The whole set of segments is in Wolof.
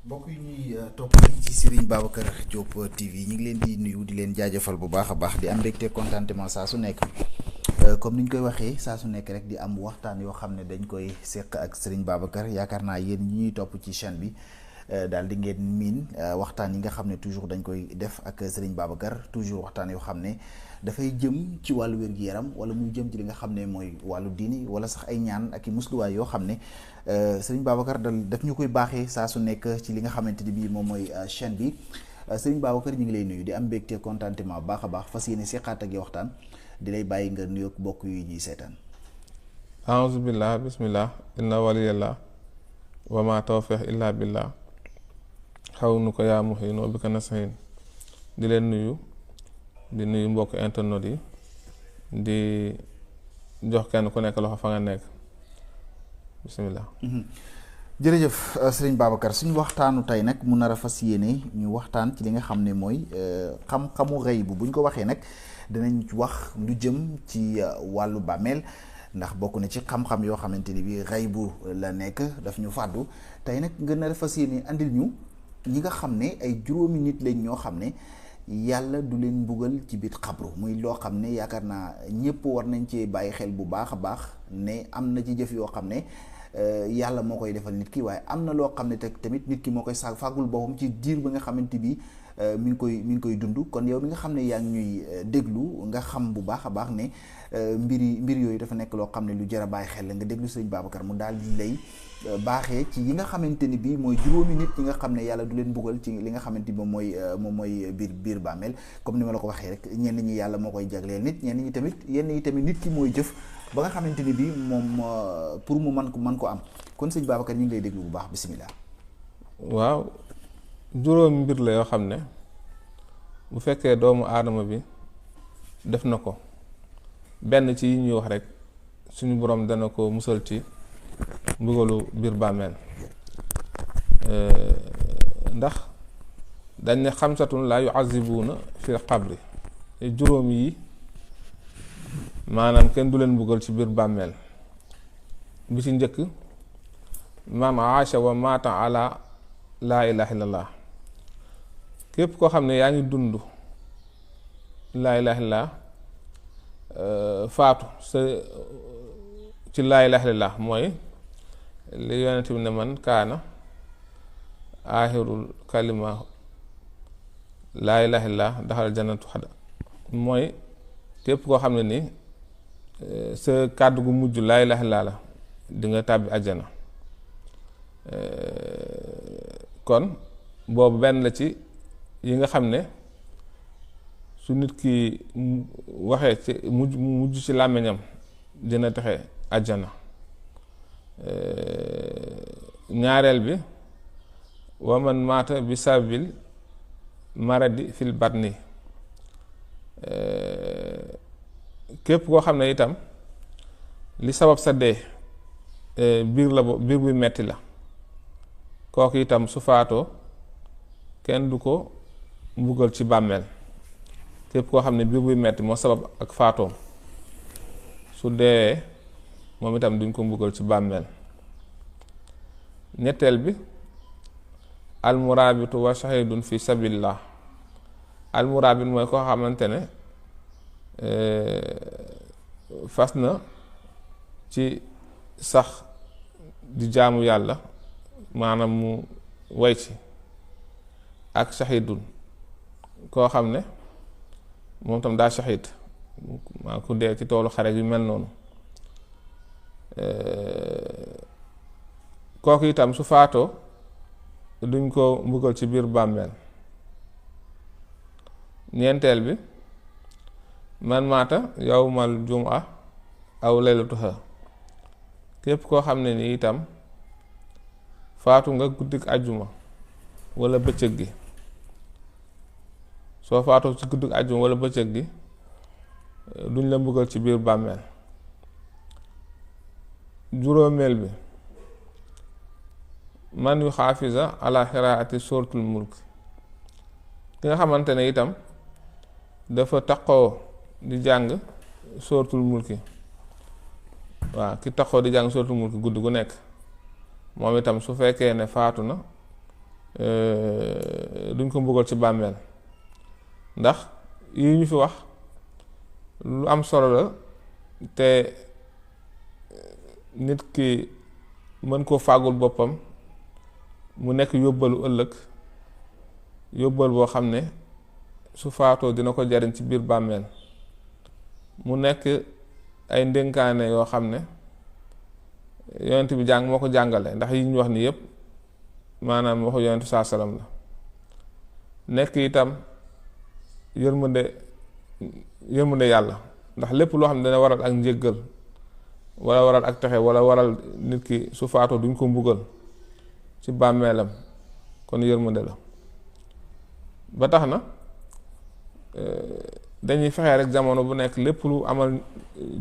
mbokk yi ñuy topp ci Serigne Babacar Diop TV ñu ngi leen di nuyu di leen jaajëfal bu baax a baax di am mbégte contentement saa su nekk comme ni ñu koy waxee saa su nekk rek di am waxtaan yoo xam ne dañ koy seq ak Serigne Babacar yaakaar naa yéen ñi ñuy topp ci chaîne bi daal di ngeen miin waxtaan yi nga xam ne toujours dañ koy def ak Serigne Babacar toujours waxtaan yoo xam ne dafay jëm ci wàllu wér-gu-yaram wala muy jëm ci li nga xam ne mooy wàllu diini wala sax ay ñaan ak i musluwaay yoo xam ne Serigne Babacar daf ñu koy baaxee saa su nekk ci li nga xamante ni bii moom mooy chaîne bi Serigne Babacar ñu ngi lay nuyu di am mbégte contentement baax a baax fas yéene seqaat ak yow waxtaan di lay bàyyi nga nuyoog bokk yu ñuy seetaan. aouzu billah bismillah inna waliyallah wa ma tawfiq illa billah xaw nu ko yaa muhin wa bika nastahin di leen nuyu di nuyu mbokk internet yi di jox kenn ku nekk loxo fa nga nekk bismillah. jërëjëf Serigne Babacar suñu waxtaanu tey nag mu nar a fas yéene ñu waxtaan ci li nga xam ne mooy xam-xamu rëy bu buñ ko waxee nag dinañ wax lu jëm ci wàllu bàmmeel ndax bokk na ci xam-xam yoo xamante ni bi rëy bu la nekk daf ñu fàddu tey nag nga nar a fas yéene andil ñu ñi nga xam ne ay juróomi nit lañ ñoo xam ne yàlla du leen mbugal ci biir xabru muy loo xam ne yaakaar naa ñëpp war nañ cee bàyyi xel bu baax a baax ne am na ci jëf yoo xam ne yàlla moo koy defal nit ki waaye am na loo xam ne tamit nit ki moo koy fàggul boppam ci diir ba nga xamante bi mi ngi koy dund kon yow mi nga xam ne yaa ngi ñuy déglu nga xam bu baax a baax ne mbir yooyu dafa nekk loo xam ne lu jar a bàyyi xel la nga déglu sëñ Babacar mu daal di lay baaxee ci yi nga xamante ni bii mooy juróomi nit ñi nga xam ne yàlla du leen buggal ci li nga xamante ni moom mooy biir bàmmeel comme ni ma la ko waxee rek ñenn ñi yàlla moo koy jagleel nit yenn yi tamit nit ki mooy jëf ba nga xamante ni bii moom pour mu mën ko am kon sëñ Babacar ñu ngi lay déglu bu baax bisimilah. waaw juróomi mbir la yoo xam ne bu fekkee doomu aadama bi def na ko benn ci yi ñuy wax rek suñu borom dana ko musal ci mbugalu biir bàmmeel ndax dañ ne xamsatun laa yuazibuuna fil qabri juróom yi maanaam kenn du leen mbugal ci biir bàmmeel bi ci njëkk man aasha wa maata ala laa ilaha illallah képp koo xam ne yaa ngi dund laa ilaha illallah faatu sa ci laa ilaha illallah mooy li yonent bi ne man kaana aaxirul kalima laa ilaha illallah daxal jannatu xada mooy képp koo xam ne ni sa kàddu gu mujj laa ilaha illallah la di nga tàbbi àjjana kon boobu benn la ci yi nga xam ne su nit ki waxee ci mujj ci làmmiñam dina texe àjjana ñaareel bi wa man maata bi sabil maradi fil batni képp koo xam ne itam li sabab sa dee biir buy metti la kooku itam su faatoo kenn du ko mbugal ci bàmmeel képp koo xam ne biir buy metti moo sabab ak faatoom su dee moom itam duñ ko mbugal ci bàmmeel ñetteel bi almuraabitu wa shahidun fi sabilillah almuraabit mooy koo xamante ne fas na ci sax di jaamu yàlla maanaam mu way ci ak shahidun koo xam ne moom tam daa shahid maa ku dee ci toolu xare yu mel noonu kooku itam su faatoo duñ ko mbugal ci biir bàmmeel ñeenteel bi man maata yawmal jum'a aw laylatuha képp koo xam ne ni itam faatu nga guddik àjjuma wala bëccëg gi soo faatoo ci guddik àjjuma wala bëccëg gi duñ la mbugal ci biir bàmmeel juróomeel bi man yu xaafisa ala xiraati suratul mulk ki nga xamante ne itam dafa taqoo di jàng suratul mulki waaw ki taqoo di jàng suratul mulki guddi gu nekk moom itam su fekkee ne faatu na duñ ko mbugal ci bàmmeel. ndax yi ñu fi wax lu am solo la te nit ki mën koo fàggul boppam mu nekk yóbbalu ëllëg, yóbbal boo xam ne su faatoo dina ko jariñ ci biir bàmmeel. mu nekk ay ndénkaane yoo xam ne yonent bi moo ko jàngale, ndax yi ñu wax ni yépp maanaam waxu yonent saa salaam la. nekk itam yërmande yàlla, ndax lépp loo xam ne dana waral ak njéggal wala waral ak texe wala waral nit ki su faatoo duñ ko mbugal ci bàmmeelam, kon yërmande la. ba tax na dañuy fexe rek jamono bu nekk lépp lu amal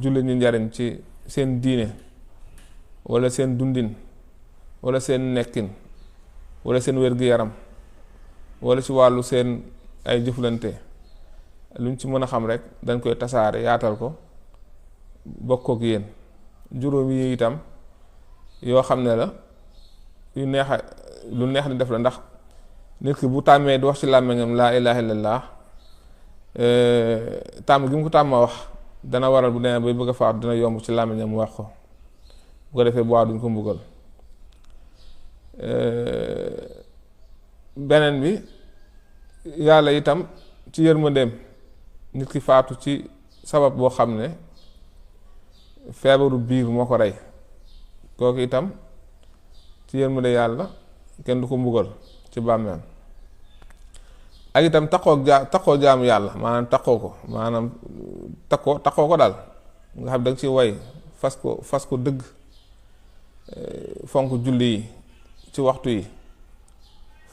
jullit ñi njariñ ci seen diine wala seen dundin wala seen nekkin wala seen wér-gi-yaram wala ci wàllu seen ay jëflante, luñ ci mën a xam rek dañ koy tasaare yaatal ko bokk ak yéen. juróom yi itam yoo xam ne la lu neex di def la, ndax nit ki bu tàmmee di wax ci làmmiñam laa ilaaha illallaah tàmm gi mu ko tàmma wax dana waral bu demee bay bëgg a faatu dina yomb ci làmmiñam mu wax ko, bu ko defee bu waa duñ ko mbugal. beneen bi yàlla itam ci yërmandeem nit ki faatu ci sabab boo xam ne feebaru biir moo ko rey, kooku itam ci yërmande yàlla kenn du ko mbugal ci bàmmeel. ak itam takkoo jaamu yàlla, maanaam takkoo ko daal nga xam danga ci way fas ko dëgg, fonk julli yi ci waxtu yi,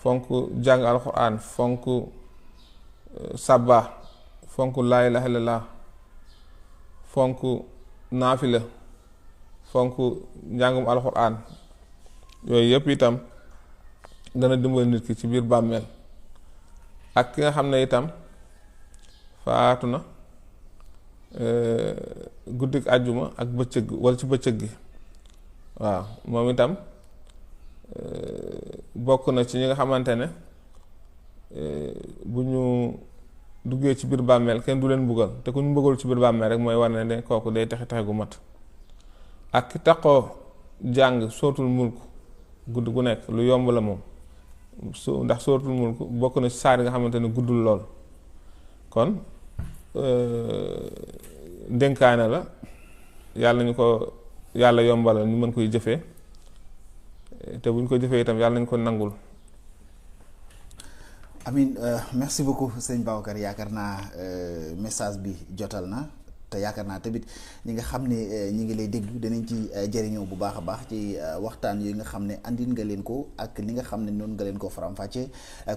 fonk jàng alxuraan, fonk sàbba, fonk laa ilaaha illallaah, fonk naafila, fonk njàngum alxuraan. yooyu yëpp itam dana dimbali nit ki ci biir bàmmeel. ak ki nga xam ne itam faatu na guddik àjjuma ak bëccëg wala ci bëccëg gi, waaw moom itam bokk na ci ñi nga xamante ne bu ñu duggee ci biir bàmmeel kenn du leen mbugal, te ku ñu mbugal ci biir bàmmeel rek mooy war ne de kooku day texe gu mat. ak ki taxoo jàng sootul mulk gudd gu nekk lu yomb la moom, ndax sootul mulk bokk na ci saar yi nga xamante ne guddul lool. kon ndénkaane la yàlla ñu ko yàlla yombalal ñu mën koy jëfee, te buñ ko jëfee itam yàlla nañ ko nangul. Amin. Merci beaucoup sëñ Babacar, yaakaar naa message bi jotal na, te yaakaar naa tamit ñi nga xam ne ñi ngi lay déglu danañ ci jëriñoo bu baax a baax ci waxtaan yi nga xam ne andil nga leen ko ak li nga xam ne noonu nga leen ko faram-fàccee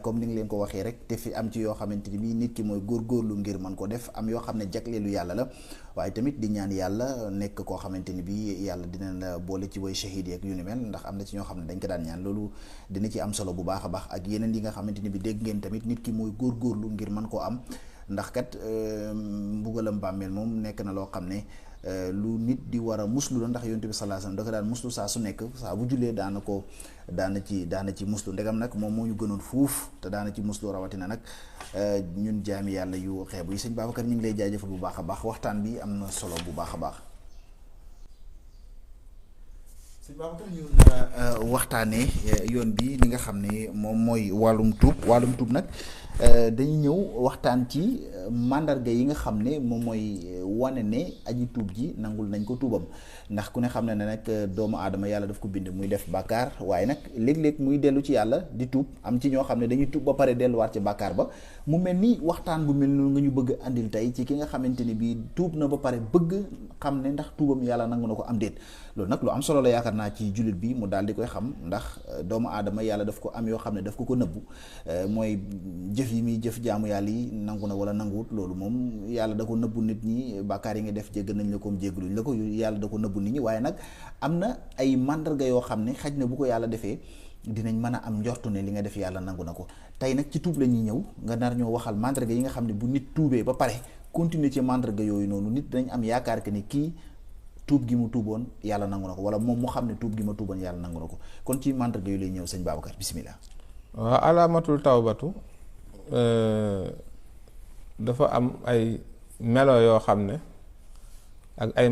comme ni nga leen ko waxee rek. te fi am ci yoo xamante ni bii nit ki mooy góorgóorlu ngir mën ko def, am yoo xam ne jagleelu yàlla la, waaye tamit di ñaan yàlla nekk koo xamante ni bii yàlla dina la boole ci way shahid yeeg yu ni mel, ndax am na ci ñoo xam ne dañ ko daan ñaan, loolu dina ci am solo bu baax a baax. ak yeneen yi nga xamante ni bi dégg ngeen tamit nit ki mooy góorgóorlu ngir mën koo am, ndax kat mbugalam bàmmeel moom nekk na loo xam ne lu nit di war a muslu la, ndax yonent bi sallallahu alayhi wasallam da ko daan muslu saa su nekk, saa bu jullee daana ci muslu. ndegam nag moom moo ñu gënoon fuuf te daana ci muslu, rawatina nag ñun jaami yàlla yu xeebu yi. sëñ Babacar ñu ngi lay jaajëfal bu baax a baax, waxtaan bi am na solo bu baax a baax. sëñ Babacar ñu nar a waxtaanee yoon bi li nga xam ne moom mooy wàllum tuub nag dañuy ñëw waxtaan ci mandarga yi nga xam ne moom mooy wane ne aji tuub ji nangul nañ ko tuubam, ndax ku ne xam ne nag doomu aadama yàlla daf ko bind muy def bàkkaar, waaye nag léeg-léeg muy dellu ci yàlla di tuub. am ci ñoo xam ne dañuy tuub ba pare delluwaat ci bàkkaar ba. mu mel ni waxtaan bu mel noonu nga ñu bëgg andil tey ci ki nga xamante ni bii tuub na ba pare bëgg xam ne ndax tuubam yàlla nangu na ko am déet. loolu nag lu am solo la yaakaar naa ci jullit bi mu daal di koy xam, ndax doomu aadama yàlla daf ko am yoo xam ne daf ko nëbbu, mooy jëf yi muy jëf jaamu yàlla yi nangu na wala nanguwut. loolu moom yàlla da ko nëbbu nit ñi, bàkkaar yi nga def jéggal nañ la ko jéggaluñ la ko, yàlla da ko nëbbu nit ñi. waaye nag am na ay mandarga yoo xam ne xaj na bu ko yàlla defee dinañ mën a am njortu ne li nga def yàlla nangu na ko. tey nag ci tuub la ñuy ñëw nga nar ñoo waxal mandarga yi nga xam ne bu nit tuubee ba pare continuer ci mandarga yooyu noonu, nit dinañ am yaakaar que ni kii tuub gi mu tuuboon yàlla nangu na ko, wala moom mu xam ne tuub gi ma tuuboon yàlla nangu na ko. kon ci mandarga yu lay ñëw sëñ Babacar, bismillah. waaw alaamatul tawbatu dafa am ay melo yoo xam ne ak ay